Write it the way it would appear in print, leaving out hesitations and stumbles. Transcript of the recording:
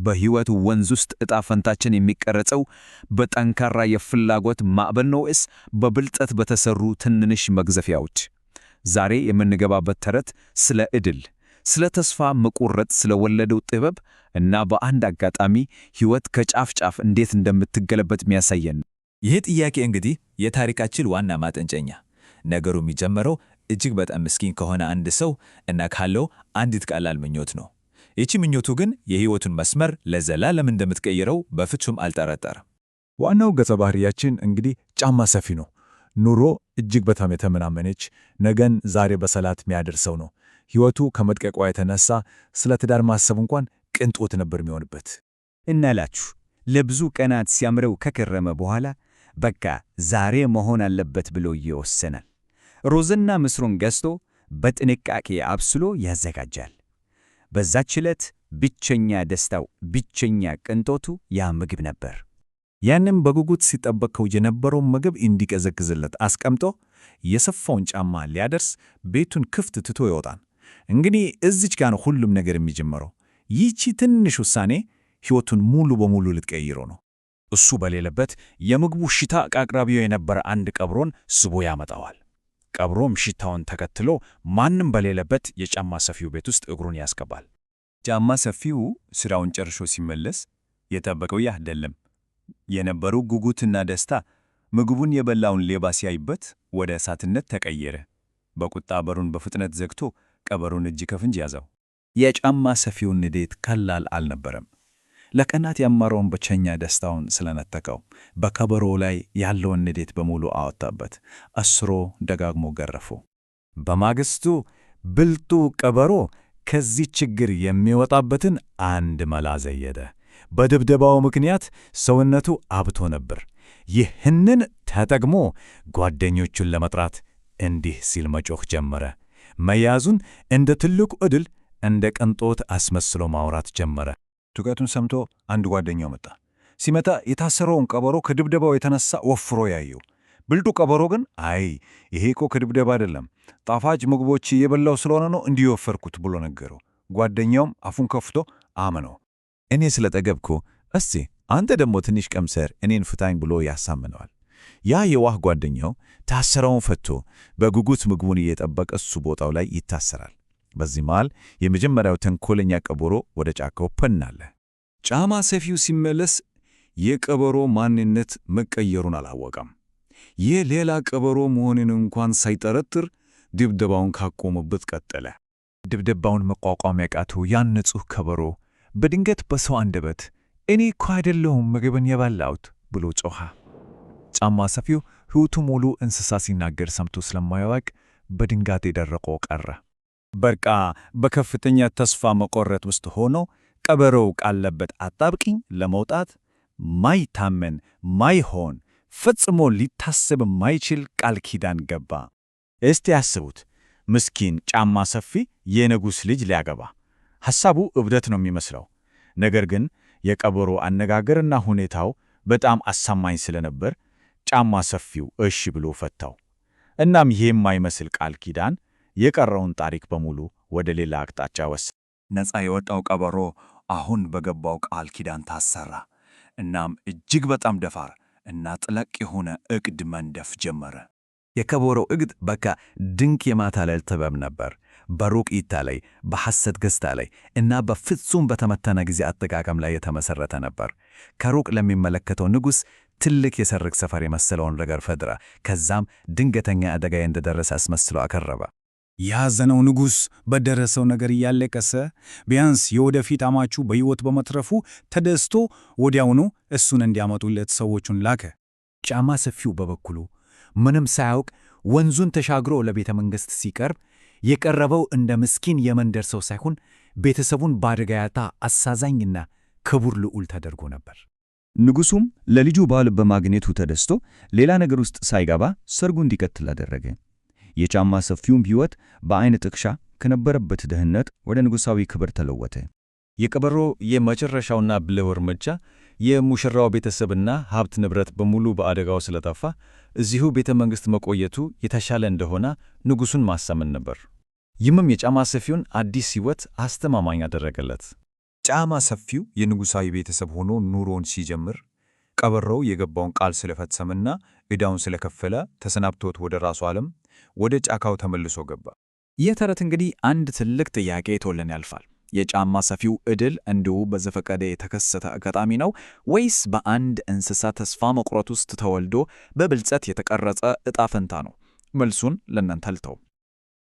በሕይወት ወንዝ ውስጥ ዕጣ ፈንታችን የሚቀረጸው በጠንካራ የፍላጎት ማዕበል ነው ወይስ በብልጠት በተሰሩ ትንንሽ መግዘፊያዎች? ዛሬ የምንገባበት ተረት ስለ ዕድል፣ ስለ ተስፋ መቁረጥ ስለወለደው ጥበብ እና በአንድ አጋጣሚ ሕይወት ከጫፍ ጫፍ እንዴት እንደምትገለበጥ የሚያሳየን ነው። ይህ ጥያቄ እንግዲህ የታሪካችን ዋና ማጠንጠኛ። ነገሩ የሚጀምረው እጅግ በጣም ምስኪን ከሆነ አንድ ሰው እና ካለው አንዲት ቀላል ምኞት ነው። ይቺ ምኞቱ ግን የሕይወቱን መስመር ለዘላለም እንደምትቀይረው በፍጹም አልጠረጠርም። ዋናው ገጸ ባህሪያችን እንግዲህ ጫማ ሰፊ ነው። ኑሮ እጅግ በጣም የተመናመነች፣ ነገን ዛሬ በሰላት የሚያደርሰው ነው። ሕይወቱ ከመድቀቋ የተነሳ ስለ ትዳር ማሰብ እንኳን ቅንጦት ነበር የሚሆንበት። እናላችሁ ለብዙ ቀናት ሲያምረው ከከረመ በኋላ በቃ ዛሬ መሆን አለበት ብሎ ይወሰናል። ሩዝና ምስሩን ገዝቶ በጥንቃቄ አብስሎ ያዘጋጃል። በዛች ዕለት ብቸኛ ደስታው፣ ብቸኛ ቅንጦቱ ያ ምግብ ነበር። ያንም በጉጉት ሲጠበቀው የነበረውን ምግብ እንዲቀዘቅዝለት አስቀምጦ የሰፋውን ጫማ ሊያደርስ ቤቱን ክፍት ትቶ ይወጣል። እንግዲህ እዚች ጋር ነው ሁሉም ነገር የሚጀምረው። ይህቺ ትንሽ ውሳኔ ሕይወቱን ሙሉ በሙሉ ልትቀይረው ነው። እሱ በሌለበት የምግቡ ሽታ አቅራቢያው የነበረ አንድ ቀብሮን ስቦ ያመጣዋል። ቀብሮም ሽታውን ተከትሎ ማንም በሌለበት የጫማ ሰፊው ቤት ውስጥ እግሩን ያስገባል። ጫማ ሰፊው ስራውን ጨርሶ ሲመለስ የጠበቀው ይህ አይደለም። የነበረው ጉጉትና ደስታ ምግቡን የበላውን ሌባ ሲያይበት ወደ እሳትነት ተቀየረ። በቁጣ በሩን በፍጥነት ዘግቶ ቀበሮን እጅ ከፍንጅ ያዘው። የጫማ ሰፊውን ንዴት ቀላል አልነበረም። ለቀናት ያማረውን ብቸኛ ደስታውን ስለነጠቀው በከበሮው ላይ ያለውን ንዴት በሙሉ አወጣበት። አስሮ ደጋግሞ ገረፈው። በማግስቱ ብልጡ ቀበሮ ከዚህ ችግር የሚወጣበትን አንድ መላ ዘየደ። በድብደባው ምክንያት ሰውነቱ አብቶ ነበር። ይህንን ተጠቅሞ ጓደኞቹን ለመጥራት እንዲህ ሲል መጮኽ ጀመረ። መያዙን እንደ ትልቁ ዕድል፣ እንደ ቅንጦት አስመስሎ ማውራት ጀመረ። ጩኸቱን ሰምቶ አንድ ጓደኛው መጣ። ሲመጣ የታሰረውን ቀበሮ ከድብደባው የተነሳ ወፍሮ ያየው። ብልጡ ቀበሮ ግን አይ ይሄ እኮ ከድብደባ አይደለም፣ ጣፋጭ ምግቦች እየበላው ስለሆነ ነው እንዲህ የወፈርኩት ብሎ ነገረው። ጓደኛውም አፉን ከፍቶ አመነው። እኔ ስለጠገብኩ እስቲ አንተ ደግሞ ትንሽ ቀምሰህ እኔን ፍታኝ ብሎ ያሳምነዋል። ያ የዋህ ጓደኛው ታሰረውን ፈቶ በጉጉት ምግቡን እየጠበቀ እሱ ቦታው ላይ ይታሰራል። በዚህ መሃል የመጀመሪያው ተንኮለኛ ቀበሮ ወደ ጫካው ፐን አለ። ጫማ ሰፊው ሲመለስ የቀበሮ ማንነት መቀየሩን አላወቀም። ይህ ሌላ ቀበሮ መሆኑን እንኳን ሳይጠረጥር ድብደባውን ካቆመበት ቀጠለ። ድብደባውን መቋቋም ያቃተው ያን ንጹሕ ከበሮ በድንገት በሰው አንደበት እኔ እኮ አይደለሁም ምግብን የበላሁት ብሎ ጮኸ። ጫማ ሰፊው ሕይወቱ ሙሉ እንስሳ ሲናገር ሰምቶ ስለማያውቅ በድንጋጤ ደርቆ ቀረ። በቃ በከፍተኛ ተስፋ መቆረጥ ውስጥ ሆኖ ቀበሮው ካለበት አጣብቂኝ ለመውጣት ማይታመን፣ ማይሆን፣ ፈጽሞ ሊታሰብ ማይችል ቃል ኪዳን ገባ። እስቲ ያስቡት፣ ምስኪን ጫማ ሰፊ የንጉሥ ልጅ ሊያገባ። ሐሳቡ እብደት ነው የሚመስለው። ነገር ግን የቀበሮ አነጋገርና ሁኔታው በጣም አሳማኝ ስለነበር ጫማ ሰፊው እሺ ብሎ ፈታው። እናም ይህ የማይመስል ቃል ኪዳን የቀረውን ታሪክ በሙሉ ወደ ሌላ አቅጣጫ ወሰደ። ነፃ የወጣው ቀበሮ አሁን በገባው ቃል ኪዳን ታሰራ። እናም እጅግ በጣም ደፋር እና ጥልቅ የሆነ ዕቅድ መንደፍ ጀመረ። የከበሮው እግድ በቃ ድንቅ የማታለል ጥበብ ነበር። በሩቅ እይታ ላይ፣ በሐሰት ገጽታ ላይ እና በፍጹም በተመተነ ጊዜ አጠቃቀም ላይ የተመሠረተ ነበር። ከሩቅ ለሚመለከተው ንጉሥ ትልቅ የሰርግ ሰፈር የመሰለውን ነገር ፈጥረ፣ ከዛም ድንገተኛ አደጋ እንደደረሰ አስመስሎ አቀረበ። ያዘነው ንጉሥ በደረሰው ነገር እያለቀሰ ቢያንስ የወደፊት አማቹ በሕይወት በመትረፉ ተደስቶ ወዲያውኑ እሱን እንዲያመጡለት ሰዎቹን ላከ። ጫማ ሰፊው በበኩሉ ምንም ሳያውቅ ወንዙን ተሻግሮ ለቤተ መንግሥት ሲቀርብ የቀረበው እንደ ምስኪን የመንደር ሰው ሳይሆን ቤተሰቡን በአደጋ ያጣ አሳዛኝና ክቡር ልዑል ተደርጎ ነበር። ንጉሡም ለልጁ ባል በማግኘቱ ተደስቶ ሌላ ነገር ውስጥ ሳይገባ ሰርጉ እንዲቀጥል አደረገ። የጫማ ሰፊውም ሕይወት በዐይን ጥቅሻ ከነበረበት ድህነት ወደ ንጉሣዊ ክብር ተለወጠ። የቀበሮ የመጨረሻውና ብልህ እርምጃ የሙሽራው ቤተሰብና ሀብት ንብረት በሙሉ በአደጋው ስለጠፋ እዚሁ ቤተ መንግሥት መቆየቱ የተሻለ እንደሆነ ንጉሡን ማሳመን ነበር። ይህም የጫማ ሰፊውን አዲስ ሕይወት አስተማማኝ አደረገለት። ጫማ ሰፊው የንጉሣዊ ቤተሰብ ሆኖ ኑሮውን ሲጀምር ቀበሮው የገባውን ቃል ስለፈጸመና ዕዳውን ስለከፈለ ተሰናብቶት ወደ ራሱ ዓለም ወደ ጫካው ተመልሶ ገባ። ይህ ተረት እንግዲህ አንድ ትልቅ ጥያቄ ይቶልን ያልፋል። የጫማ ሰፊው ዕድል እንዲሁ በዘፈቀደ የተከሰተ አጋጣሚ ነው ወይስ በአንድ እንስሳ ተስፋ መቁረጥ ውስጥ ተወልዶ በብልጸት የተቀረጸ ዕጣ ፈንታ ነው? መልሱን ለእናንተ ልተው።